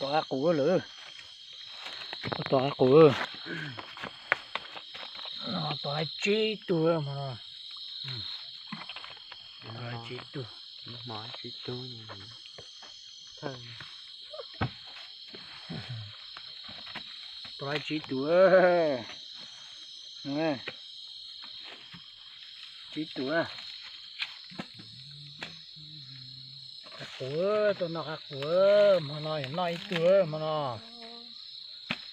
Tom qab qus lawm. Tom qab qus. Tom qab tsib tug hmo no. Tsib tug. Tsib tug. Tom qab tsib tug. Tsib tug. Qab qus, tuaj noj qab qus, hmo no yog noj ib tug hmo no.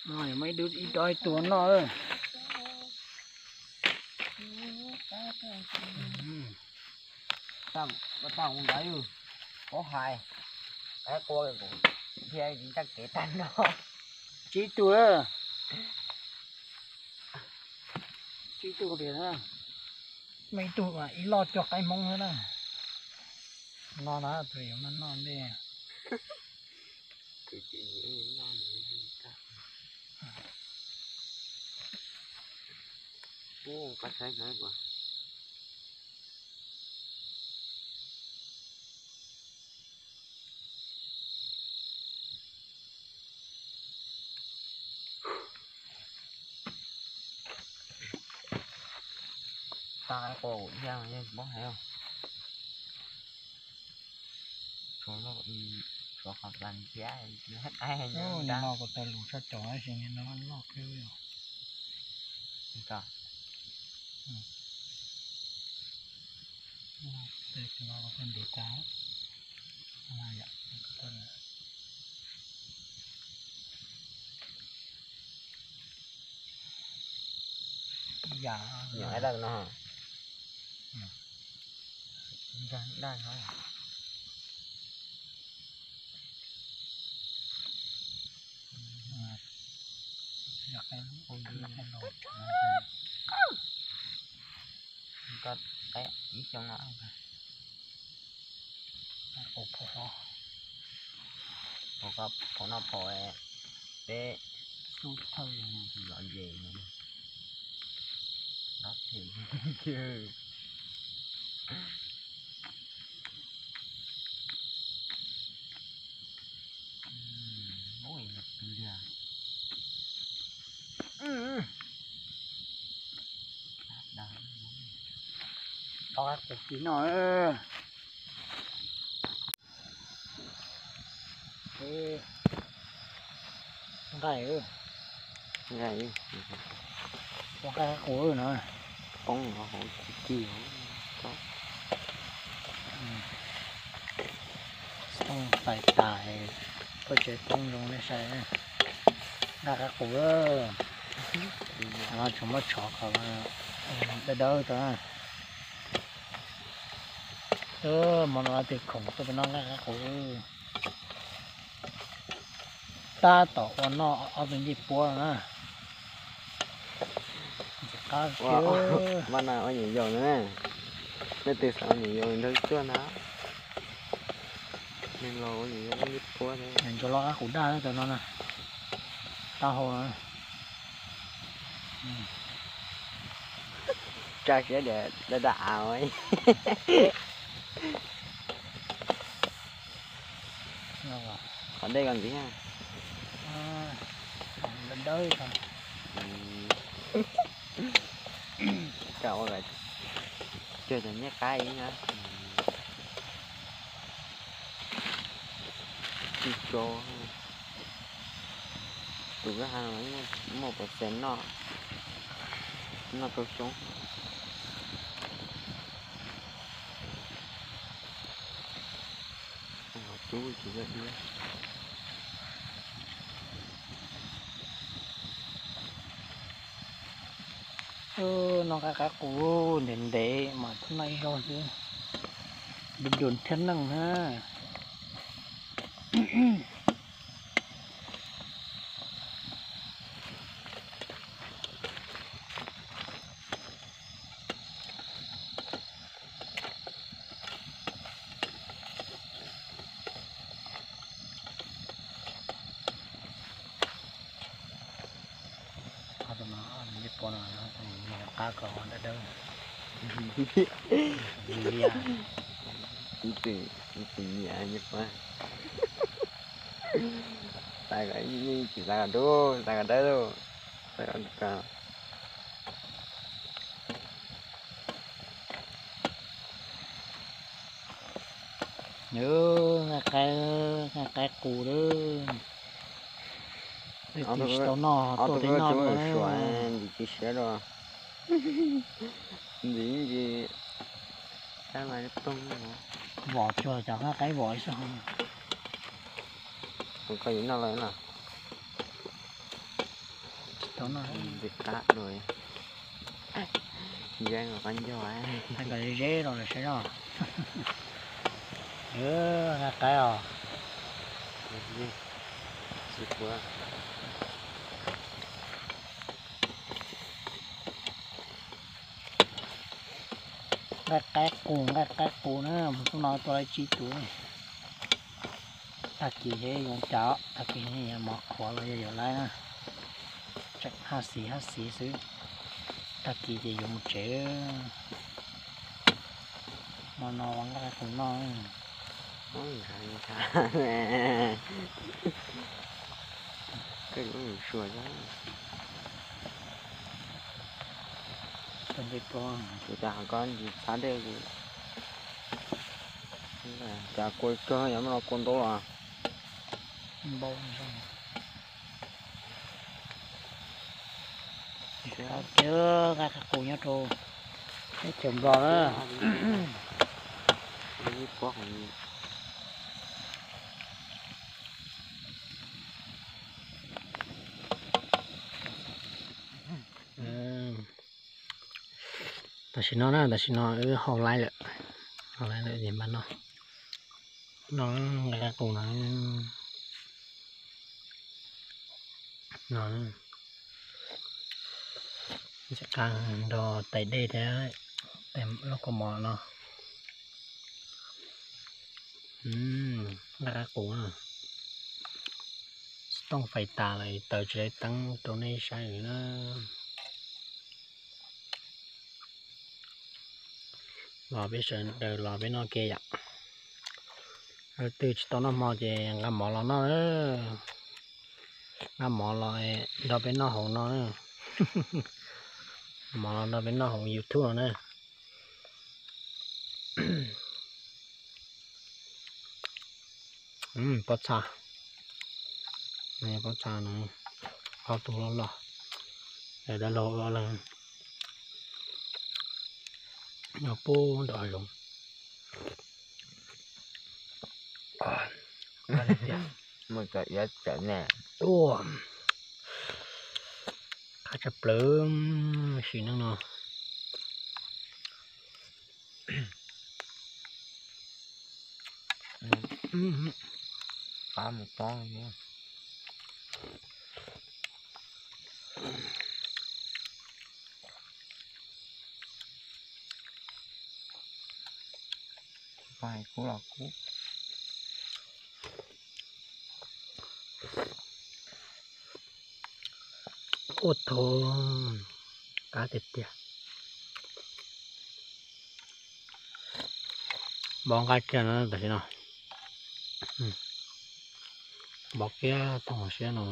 Hmo no yog muaj ib dub ib dob ib tug noj. Tau ntawd, paub hais, qab qus thiaj tag kev tag no. Tsib tug, tsib tug, muaj ib tug ib loj cuag qaib hmoob xwb na. No na, tus yuav muab noj ntej. Tag qus ib yam li paub hais. Tshuav loj, tshuav qhov pas thiab, qab no kuv tau lus tshaj cov tab sis no loj kawg li. Tej no kuv tau ntiv tas. Yam no, daj no. Koj ib xyoo no, phom no phom peb xub thawj los yes no. Tau qab qus kis no. Nqaij, nqaij, nqaij qus no. Poob hauv tsis kis. Poob tais tas, koj tsev poob zoo nej saib. Nqaij qab qus, no tsuas muab tshov kom dawb dawb tau na. Hmo no tus khoom tuaj pem no nqaij qab qus. Tab tom ua noj ob tug ncej puab no na. Qab, mas no ua nyuam yaus no na. Leej twg xav ua nyuam yaus nrog tuaj na. Neeg laus ua nyuam yaus ncej puab na. Nco los qab qus daj tau no na. Taub hau no. Tsa siab diam, daj daj av. Qhov dej koj ntxiv. Dawb dawb. Tsa ua, cuag cov nyiaj qab ib na. Tsis tso. Tus kwj ha muaj pov xees noj, noj rau xyoob. Cub tsis yog dua. Noj qab qab qus ntev ntev mas noj ib zaug xwb, dub dub thiab neej na. Qab ko dawb dawb li. Ib txwm, ib txwm nyiam nyiam pas. Xav kom yeej tsis xav kom dub, xav kom dawb lauj. Xav kom dub. Nqaij qaib, nqaij qaib qus lawm. Twb tsis tau noj, tuaj tib noj dua. Ntxim tsis siav rau. Ntxim tsis, vom cuag cov nqaij qaib vom ib sab. Kuv koj yuav noj lawm na. Tsis tau noj. Ntxim qab dua. Yeeb qab ncog. Hais kom zeb los lawm saib os. Nqaij qaib os. Nqaij qaib qus, nqaij qaib qus na, hnub no tua lawm tsib tus. Tag kis ces yuav cas, tag kis yuav mov qhuav los yog yuav laib na. Tseem haj xis haj xis xwb. Tag kis ces yuav mus tsev. Hmo no ua nqaij qus noj. Koj yuav mus sua, kuv cas ho koj ntsis txhab dej, cas kua kawg, yog muab no kua ntau los. Nqaij qaib qus nyob rau teb chaws Nplog na. Tam sim no na, tam sim no wb hau laib lawm, hau laib lawm ces mam noj. Noj nqaij qaib qus no. No, nrog tais dej thiab tais loj kua mov no. Nqaij qaib qus, xov tooj fais tas lawm, taws tsis lawv teeb rau nej saib na. Los peb sawv daws los peb noj ke yom. Leej twg tsis tau noj hmo ces nqa mov los noj, nqa mov los nrog peb noj hauv no. Mov los nrog peb noj hauv YouTube no na. Pob txha, pob txha no, ob tug loj loj, dab laug loj loj, nyob puag nram hav zoov. Ua, qab tshaj plaws sim neej no. Qab mus tob. Kub los kub. Ua thaum qab tiag tiag. Npau nqaij kiag no tam sim no. Npau kiag tau hauv siab no.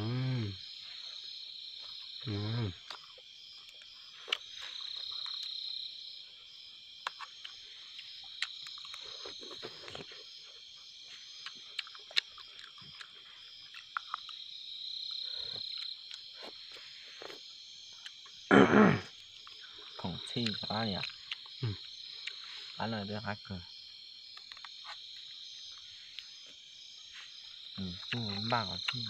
Khoom txhij qab li, qab no twb qab kawg. Npaj kom txhij.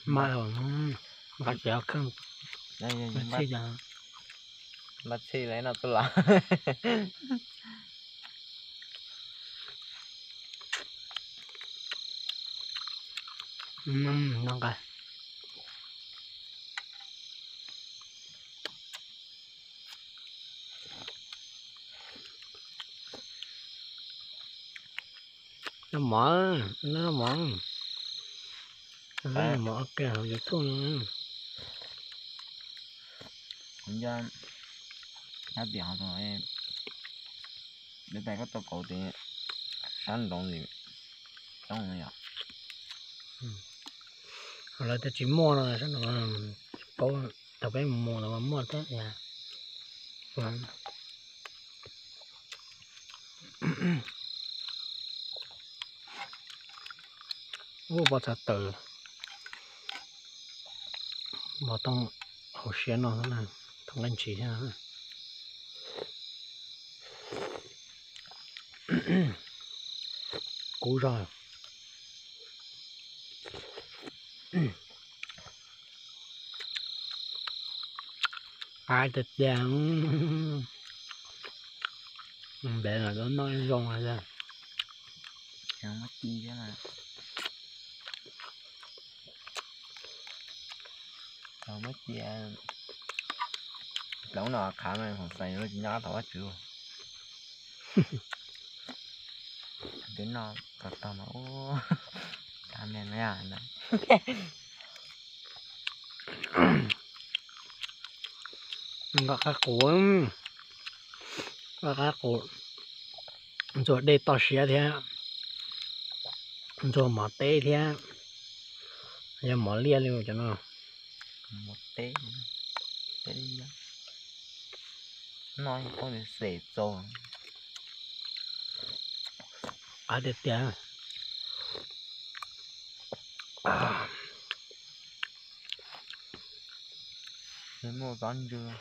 Npaj, npaj tsis tau kheej. Npaj txhij los noj tuaj los. Noj nqaij. Noj mov, noj mov, noj mov ua ke hauv YouTube no. Nyob tias ho tus Tais koj tau kauv tes sab nraud li coob no yom. Lawv tias tsis muaj no, sab nraud, paub thaum peb mus mus los mas muaj thiab. Ub, pob txha tawm, mov tooj hauv siab no, thooj nqaij ntsis thiab. Kub zog. Qab tiag tiag. Ntev lawm, noj zoo. Muab ci thiab mas. Tau muab ci. Plaub no qhav mas Hmoob Xais yuav tsis nyob tau Vajtswv. Twb noj tau tau mas ub, tag me me. Nqa qab qus, nqa qab qus, ntxuag dej toj siab thiab, ntxuag mov teb thiab, yog mov liaj li cov no. Mov teb, teb liaj, noj ib pob xes txaus. Qab tiag tiag. Muaj txob ntsws.